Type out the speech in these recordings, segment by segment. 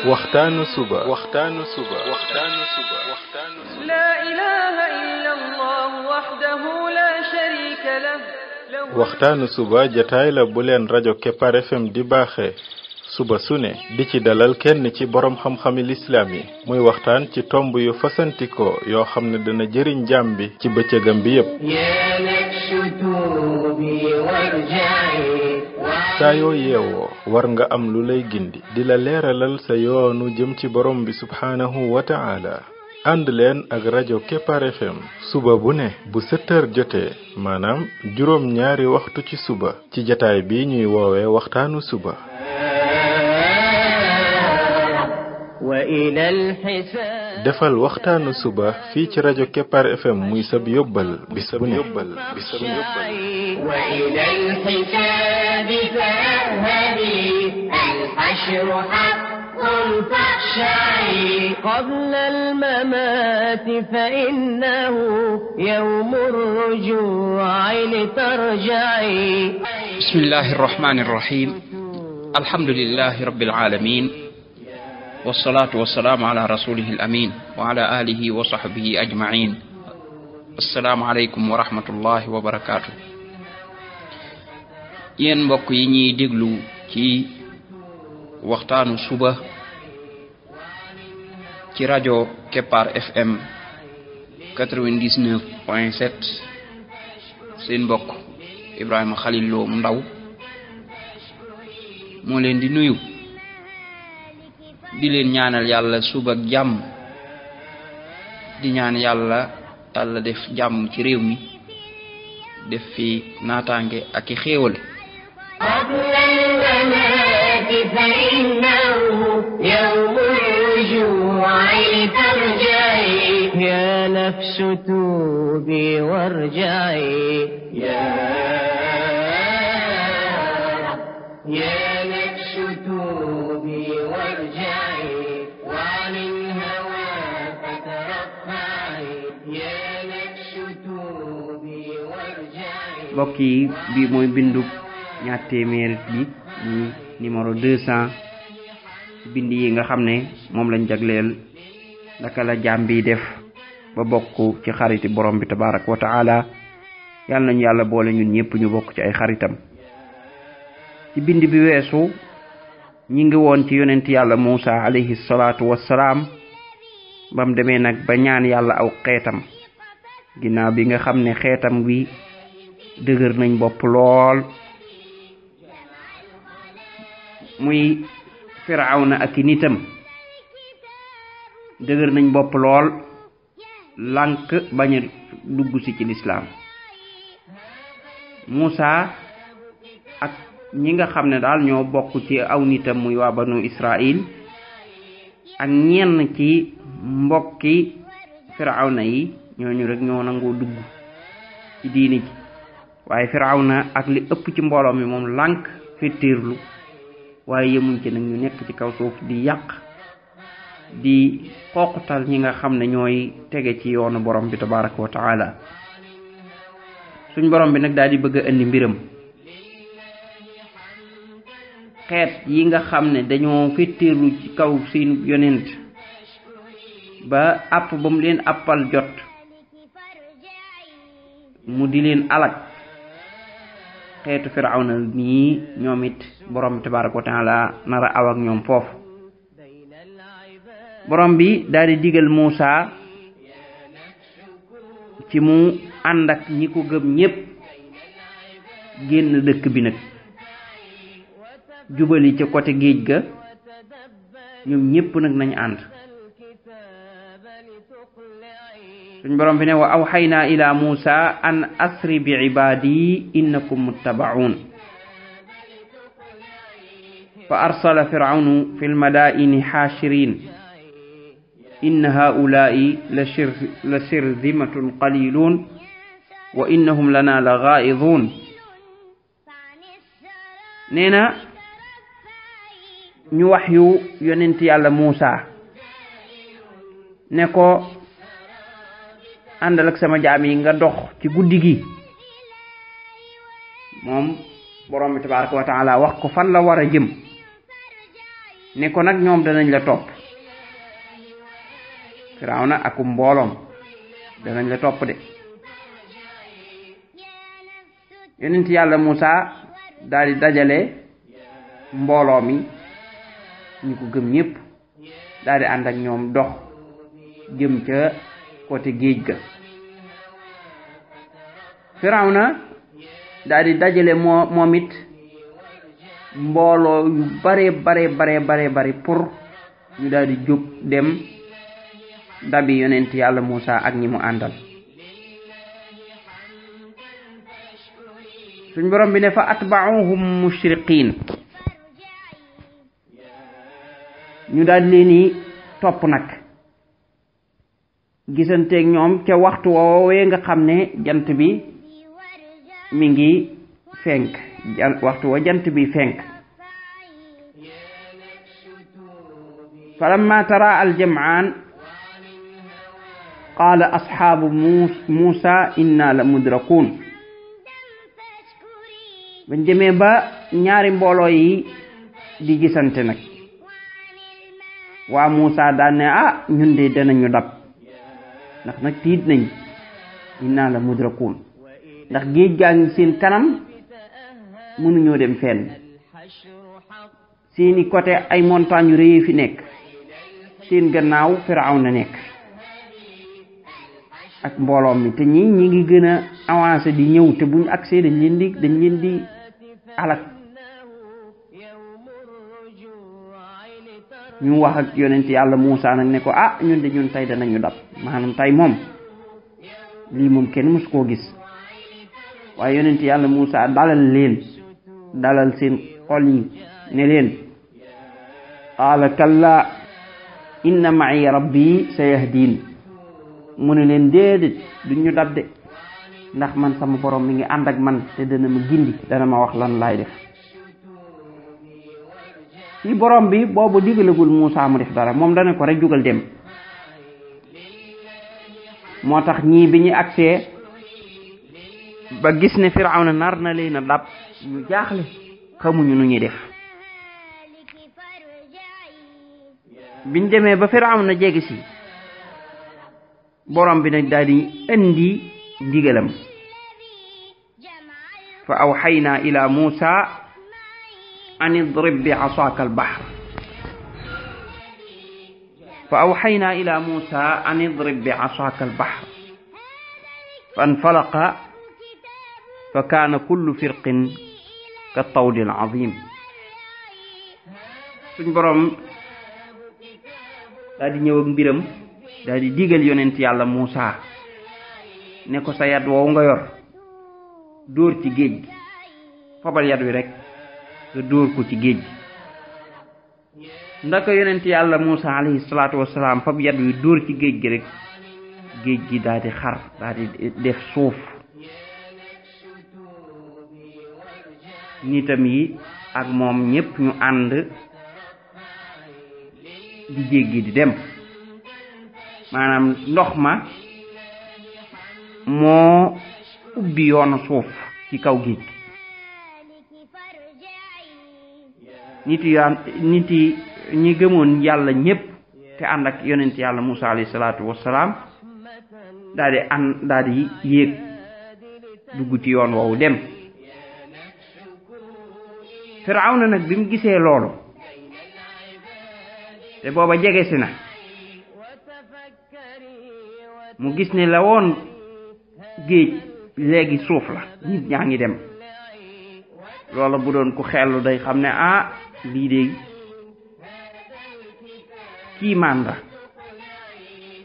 waxtaanu suba لا إله إلا الله وحده لا شريك له waxtaanu suba jataay la bu leen rajo Kepar FM di baaxee suba su ne di ci dalal kenn ci borom xam-xami lislaam yi muy waxtaan ci tomb yu fasantikoo yoo xam ne dana jëriñ jaam bi ci bëccëgam bi yépp saa yoo yeewoo war nga am lu lay gindi di la leeralal sa yoonu jëm ci borom bi subhaanahu wa ta'ala ànd leen ak rajo Kepar FM suba bu ne bu 7h jotee maanaam juróom ñaari waxtu ci suba ci jataay bi ñuy woowee waxtaanu suba defal waxtaanu suba fii ci rajo Kepar FM muy sab yóbbal bis bu ne وإلى الحساب فاذهبي الحشر حق فاخشعي قبل الممات فإنه يوم الرجوع لترجعي بسم الله الرحمن الرحيم الحمد لله رب العالمين والصلاة والسلام على رسوله الأمين وعلى آله وصحبه أجمعين السلام عليكم ورحمة الله وبركاته yéen mbokk yi ñuy déglu ci waxtaanu suba ci rajo Kepar FM 99.7 seen mbokk Ibrahima Khalil Lo Ndaw moo leen di nuyu di leen ñaanal yàlla suba ak jàmm di ñaan yàlla Yàlla def jàmm ci réew mi def fi naataange ak i xéewal قبل الممات فإنه يوم الرجوع لترجعي يا نفس توبي وارجعي يا نفس توبي وارجعي وعن الهوى فترفعي يا نفس توبي وارجعي mbokk yi bi mooy bindub ñaar téeméer bi ni numéro 200 bind yi nga xam ne moom lañ jagleel naka la jaam bi def ba bokk ci xariti borom bi tabarak wa taala yàlla nañu yàlla boole ñun ñëpp ñu bokk ci ay xaritam ci bind bi weesu ñi ngi woon ci yonent yàlla Muusa alayhi salaatu wassalaam bam demee nag ba ñaan yàlla aw xeetam ginnaaw bi nga xam ne xeetam wi dëgër nañ bopp lool muy Firawna ak nitam dëgër nañ bopp lool lànk bañ a dugg ci lislaam Muusa ak ñi nga xam ne daal ñoo bokk ci aw nitam muy waa banu Israil ak ñenn ci mbokki Firawna yi ñooñu rek ñoo nangoo dugg ci diini ji waaye Firawna ak li ëpp ci mbooloo mi moom lànk fettirlu waaye yemuñ ci nag ñu nekk ci kaw suuf di yàq di xoqatal ñi nga xam ne ñooy tege ci yoonu borom bi tabaraka wa taala suñ borom bi nag daal di bëgg a indi mbiram xeet yi nga xam ne dañoo fettirlu ci kaw seen yonent ba àpp ba mu leen àppal jot mu di leen alak xeetu Firawna nii ñoom it borom bi tabaraka wa taala nara aw ak ñoom foofu borom bi daal di digal Muusa ci mu ànd ak ñi ko gëm ñépp génn dëkk bi nag jubali ca côté géej ga ñoom ñépp nag nañ ànd suñ borom bi ne wa awxaynaa ila Muusa an asri bi ibaadi innakum muttabaun fa arsala firawnu fi lmadaini xaashirin inna haulaai la shirzimatun qalilun wa innahum lana la gaaidun nee na ñu wax yu yonent yàlla Muusa ne ko àndal ak sama jaam yi nga dox ci guddi gi moom borom bi tabaraka wa taala wax ko fan la war a jëm ne ko nag ñoom danañ la topp Firawna ak mbooloom danañ la topp de yonent yàlla Muusa daal di dajale mbooloo mi ñu ko gëm ñépp daal di ànd ak ñoom dox jëm ca côté géej ga Firawna daal di dajale moom it mbooloo yu bare pour ñu daal di jóg dem dabi yonent yàlla Muusa ak ñi mu àndal suñ borom bi ne fa atba'uhum mushriqin ñu daal leeni topp nag gisanteeg ñoom ca waxtu woowee nga xam ne jant bi mi ngi fenk waxtu wa jant bi fenk falamma tara aljam'an qala ashabu Musa inna la mudrakun bañ demee ba ñaari mbooloo yi di gisante nag waa Musa daan ne ñun de danañu dab ndax nag tiit nañ inna la mudrakun ndax géej gaa ngi seen kanam mënuñoo dem fenn seeni côté ay montagne yu rëy fi nekk seen gannaaw Firawna nekk ak mbooloom mi te ñi ngi gën a avancé di ñëw te buñ accès dañ leen di alak ñu wax ak yonent yàlla Muusa nag ne ko ñun tey danañu dab maanaam tey moom lii moom kenn mësu koo gis waaye yonent yàlla Muusa dalal seen xol yi ne leen qaala kalla inna ma'i rabbi sayahdin mu ne leen déedéet duñu dab de ndax man sama borom mi ngi ànd ak man te dana ma gindi dana ma wax lan laay def ci borom bi boobu digalagul Muusa mu def dara moom dana ko rek jógal dem moo tax ñii bi ñu agsee ba gis ne Firawna nar na leen a dab ñu jaaxle xamuñu nu ñuy def biñ demee ba Firawna jege si borom bi nag daal di indi ndigalam fa awxayna ila Musa an idrib bi asaaka albahr fa awxayna ila Musa an idrib bi asaaka albahr fanfalaqa fa kaana kullu firqin ka tawdi alazim suñ borom daal di ñëw ak mbiram daal di digal yonent yàlla Muusa ne ko sa yat woowu nga yor dóor ci géej gi fabal yat wi rek nga dóor ko ci géej gi ndaka yonent yàlla Muusa alayhi salaatu wassalaam fab yat wi dóor ci géej gi rek géej gi daal di xar daal di def suuf nitam yi ak moom ñépp ñu ànd di jéggi di dem maanaam ndox ma moo ubbi yoonu suuf ci kaw géej gi nit yi ñi gëmoon yàlla ñépp te ànd ak yonent yàlla Muusa alayhi salaatu wassalaam daal di yéeg dugg ci yoon woowu dem Firawna nag bi mu gisee loolu te booba jege si na mu gis ne la woon géej léegi suuf la nit ñaa ngi dem loola bu doon ku xellu day xam ne lii de kiimaan la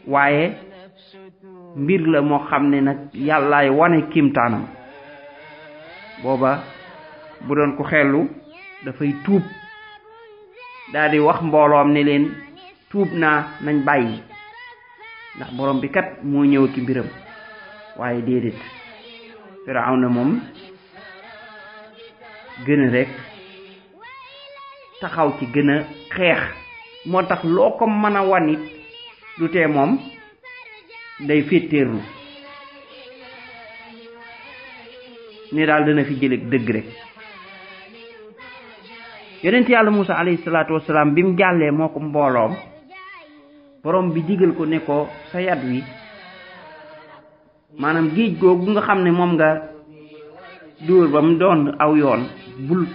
waaye mbir la moo xam ne nag yàllaay wane kiimtaanam booba bu doon ku xellu dafay tuub daal di wax mbooloom ne leen tuub naa nañ bàyyi ndax borom bi kat moo ñëw ki mbiram waaye déedéet Firawna moom gën a rek taxaw ci gën a xeex moo tax loo ko mën a wan it du tee moom day féeteerlu ne daal dana fi jëlee dëgg rek yonent yàlla Muusa alayhi salaatu wasalaam bi mu jàllee moo ko mbooloom borom bi digal ko ne ko sa yat wi maanaam géej googu nga xam ne moom nga dóor ba mu doon aw yoon bul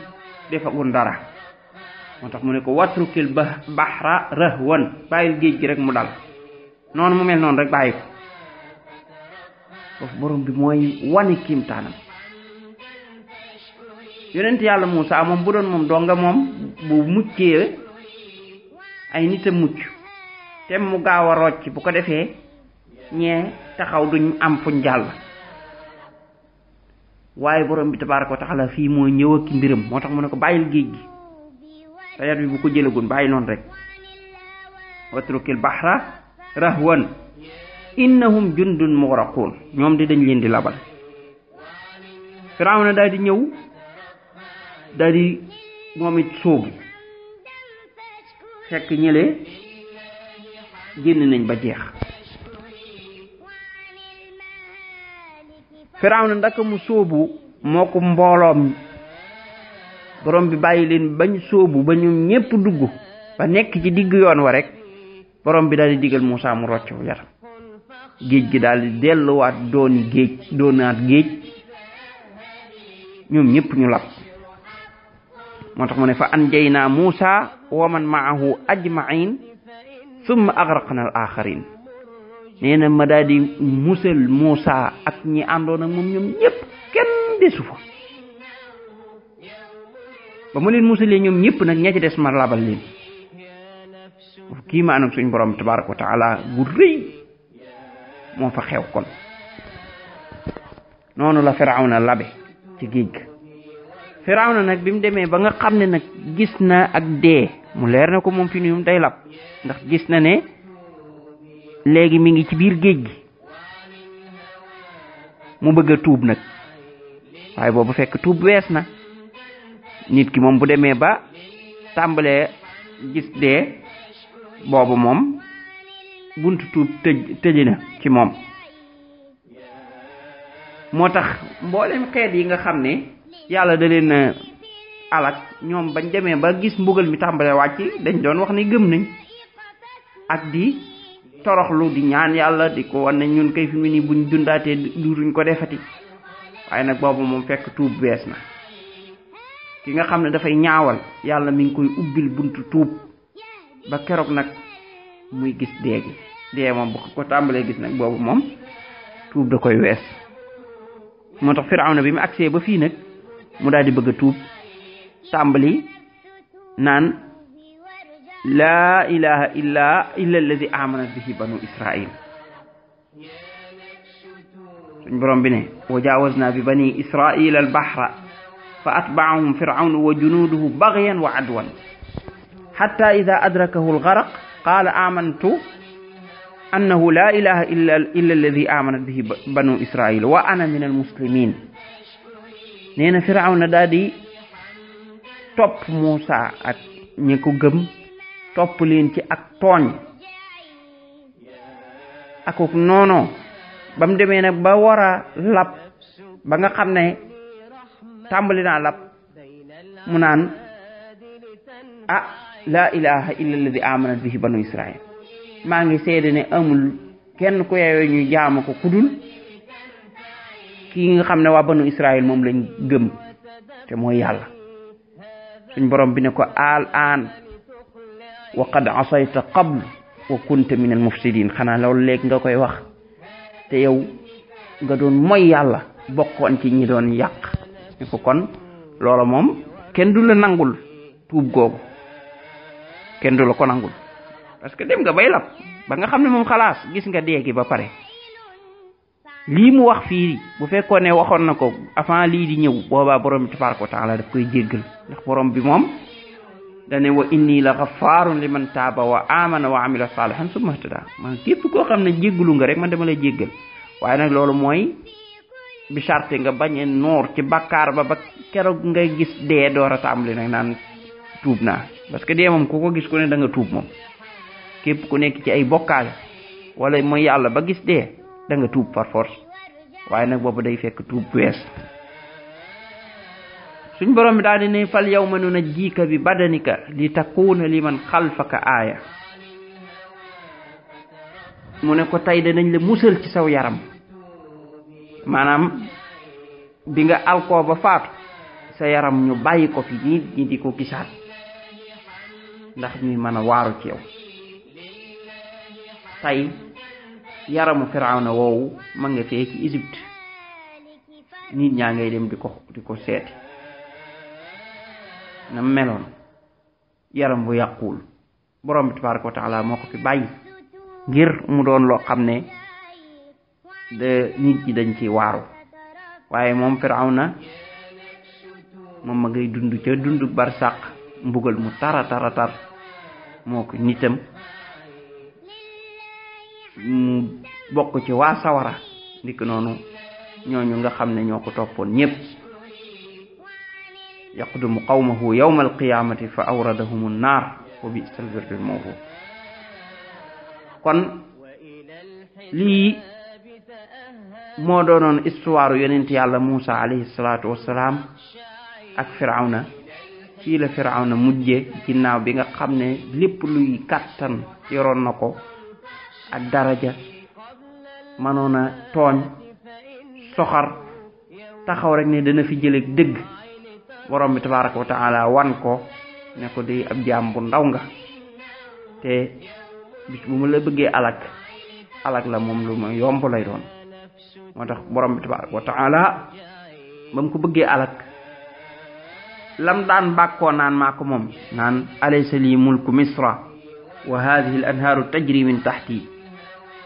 defagul dara moo tax mu ne ko watrukil bahra rahwan bàyyil géej gi rek mu dal noonu mu mel noonu rek bàyyi ko foofu borom bi mooy wane kiimtaanam yonent yàlla Muusa moom bu doon moom donga moom bu muccee ay nit a mucc te mu gaaw a rocc bu ko defee ñee taxaw duñ am fuñ jàll waaye borom bi tabaaraka wa taala fii moo ñëw ak mbiram moo tax mu ne ko bàyyil géej gi sa yat bi bu ko jëlagun bàyyi noonu rek watrukil bahra rahwan innahum jundun mughraqun ñoom di dañ leen di labal Firawna daal di ñëw daal di moom it sóobu fekk ñële génn nañ ba jeex Firawna ndaka mu sóobu moo ko mbooloom borom bi bàyyi leen bañ sóobu ba ñu ñépp dugg ba nekk ci digg yoon wa rek borom bi daal di digal Muusa mu rocc yaram géej gi daal di delluwaat doonaat géej ñoom ñépp ñu lab moo tax mu ne fa anjaynaa Muusa wa man ma'ahu ajma'in summa aghraqna al-akharin nee na ma daal di musal Muusa ak ñi àndoon ak moom ñoom ñépp kenn desu fa ba ma leen musalee ñoom ñépp nag ña ci des ma labal leen kii ma anam suñ borom tabaaraka wa taala bu rëy moo fa xew kon noonu la Firawna labe ci géej ga Firawna nag bi mu demee ba nga xam ne nag gis na ak dee mu leer na ko moom fi mu day lab ndax gis na ne léegi mi ngi ci biir géej gi mu bëgg a tuub nag waaye boobu fekk tuub wees na nit ki moom bu demee ba tàmbalee gis dee boobu moom buntu tuub tëj na ci moom moo tax mboolem xeet yi nga xam ne yàlla da leen alak ñoom bañ demee ba gis mbugal mi tàmbalee wàcc dañ doon wax ne gëm nañ ak di toroxlu di ñaan yàlla di ko wan ne ñun kay fi mu ni buñ dundaatee duutuñ ko defati waaye nag boobu moom fekk tuub bees na ki nga xam ne dafay ñaawal yàlla mi ngi koy ubbil buntu tuub ba keroog nag muy gis dee gi dee moom bu ko tàmbalee gis nag boobu moom tuub da koy wees moo tax Firawna bi mu agsee ba fii nag mu daal di bëgg a tuub tàmbali naan laa ilaha illa alladi amanat bihi banu israil suñ borom bi ne wa jaawazna bi bani israila al bahra fa atba'ahum firawnu wa junuduhu baghyan wa adwan hatta idha adrakahu al gharq qala amantu annahu la ilaha illa alladi amanat bihi banu israil wa ana min al muslimin nee na Firawna daal di topp Muusa ak ñi ko gëm topp leen ci ak tooñ akuk noonoo ba mu demee nag ba war a lab ba nga xam ne tàmbali naa lab mu naan la ilaha illa alladi amanat bihi banu israil maa ngi seede ne amul kenn ku yeyoo ñu jaamu ko kudul kii nga xam ne waa banu israil moom lañ gëm te mooy yàlla suñ borom bi ne ko al aan wa qad asayta qabl wa kunta min al mufsidin xanaa loolu léegi nga koy wax te yow nga doon mooy yàlla bokkoon ci ñi doon yàq ne ko kon loola moom kenn du la nangul tuub googu kenn du la ko nangul parce que dem nga bay lab ba nga xam ne moom xalaas gis nga dee gi ba pare lii mu wax fii bu fekkoon ne waxoon na ko avant lii di ñëw boobaa borom bi tabaaraka wa taala daf koy jéggal ndax borom bi moom dane wa inni la ghafarun liman taaba wa amana wa amila salihan summa ihtada man képp koo xam ne jéggalu nga rek man dama lay jéggal waaye nag loolu mooy bi charte nga bañ a noor ci bakkaar ba keroog ngay gis dee door a tàmbali nag naan tuub naa parce que dee moom ku ko gis ku ne da nga tuub moom képp ku nekk ci ay bokkaale wala mooy yàlla ba gis dee da nga tuub par force waaye nag boobu day fekk tuub wees suñ borom bi daal di ne fal yawma nunajjika bi badanika li takuna liman xalfaka aaya mu ne ko tey danañ la musal ci saw yaram maanaam bi nga alkoo ba faatu sa yaram ñu bàyyi ko fi nit ñi di ko gisaat ndax ñuy mën a waaru ci yow tey yaramu Firawna woowu ma nga fee ci Égypte nit ñaa ngay dem di ko seeti na meloon yaram bu yàquwul borom bi tabaraka wa taala moo ko fi bàyyi ngir mu doon loo xam ne de nit ñi dañ ci waaru waaye moom Firawna moom ma ngay dund ca dund barsàq mbugal mu tara tar moo ko nitam mu bokk ci waa sawara ndik noonu ñooñu nga xam ne ñoo ko toppoon ñépp yaqdumu qawmahu yawma alqiyamati fa awradahum an-naar wa bi'sal wirdul mawrud kon lii moo doonoon histoire yonent yàlla Muusa alayhi salaatu wassalaam ak Firawna fii la Firawna mujje ginnaaw bi nga xam ne lépp luy kàttan yoroon na ko ak daraja mënoon a tooñ soxar taxaw rek ne dana fi jëleeg dëgg borom bi tabaraka wa taala wan ko ne ko di ab jaam bu ndaw nga te bis bu mu la bëggee alak la moom lu ma yomb lay doon moo tax borom bi tabaraka wa taala ba mu ko bëggee alak lam daan bàkkoo naan maa ko moom naan alaysa li mulku misra wa hadhihi al anhaaru tajri min tahti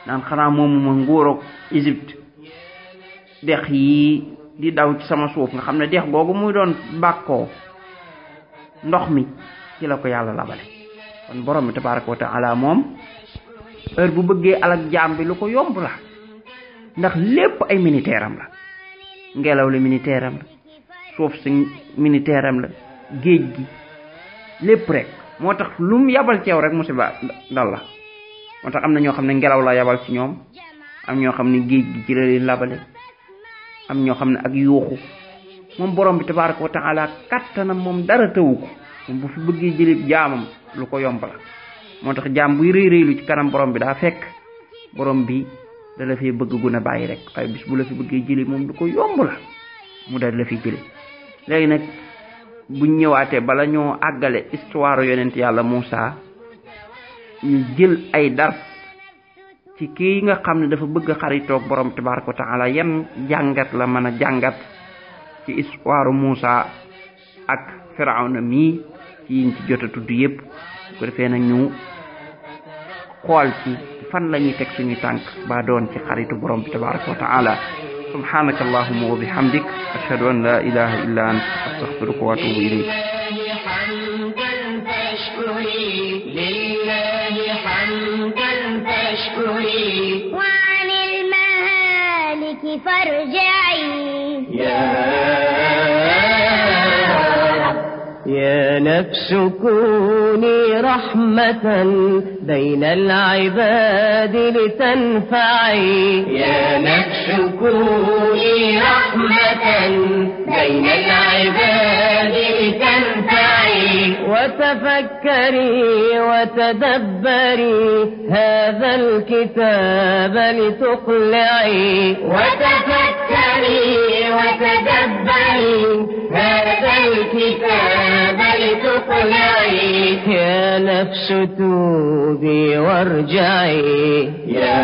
naan xanaa moomu ma nguuroog Égypte dex yi di daw ci sama suuf nga xam ne dex googu muy doon bàkkoo ndox mi ci la ko yàlla labale kon borom bi tabaraka wa taala moom heure bu bëggee alak jaam bi lu ko yomb la ndax lépp ay militaire am la ngelaw li militaire am la suuf si militaire am la géej gi lépp rek moo tax lu mu yabal ci yow rek musiba dal la moo tax am na ñoo xam ne ngelaw la yabal ci ñoom am ñoo xam ne géej gi ci la leen labale am ñoo xam ne ak yuuxu moom borom bi tabaraka wa taala kattanam moom dara tëwu ko moom bu fi bëggee jëlee jaamam lu ko yomb la moo tax jaam buy rëy rëylu ci kanam borom bi daa fekk borom bi da la fee bëgg gun a bàyyi rek waaye bis bu la fi bëggee jëlee moom lu ko yomb la mu dal la fi jëlee léegi nag buñ ñëwaatee bala ñoo àggale histoire yonent yàlla Muusa ñu jël ay dar ci kii nga xam ne dafa bëgg xaritoog borom tabaraka wa taala yan jàngat la mën a jàngat ci histoire Muusa ak Firawna mii ci yiñ ci jot a tudd yépp ko defee nag ñu xool ci fan la ñuy teg suñu tànk ba doon ci xaritu borom bi tabaraka wa taala subhanaka allahumma wa bihamdik ashhadu an la ilaha illa ant astaghfiruka wa atubu ilayk وعن المهالك فارجعي يا نفس كوني رحمة بين العباد لتنفعي يا نفس كوني رحمة بين العباد لتنفعي وتفكري وتدبري هذا الكتاب لتقلعي وتفكري وتدبري هذا الكتاب لتقلعي يا نفس توبي وارجعي يا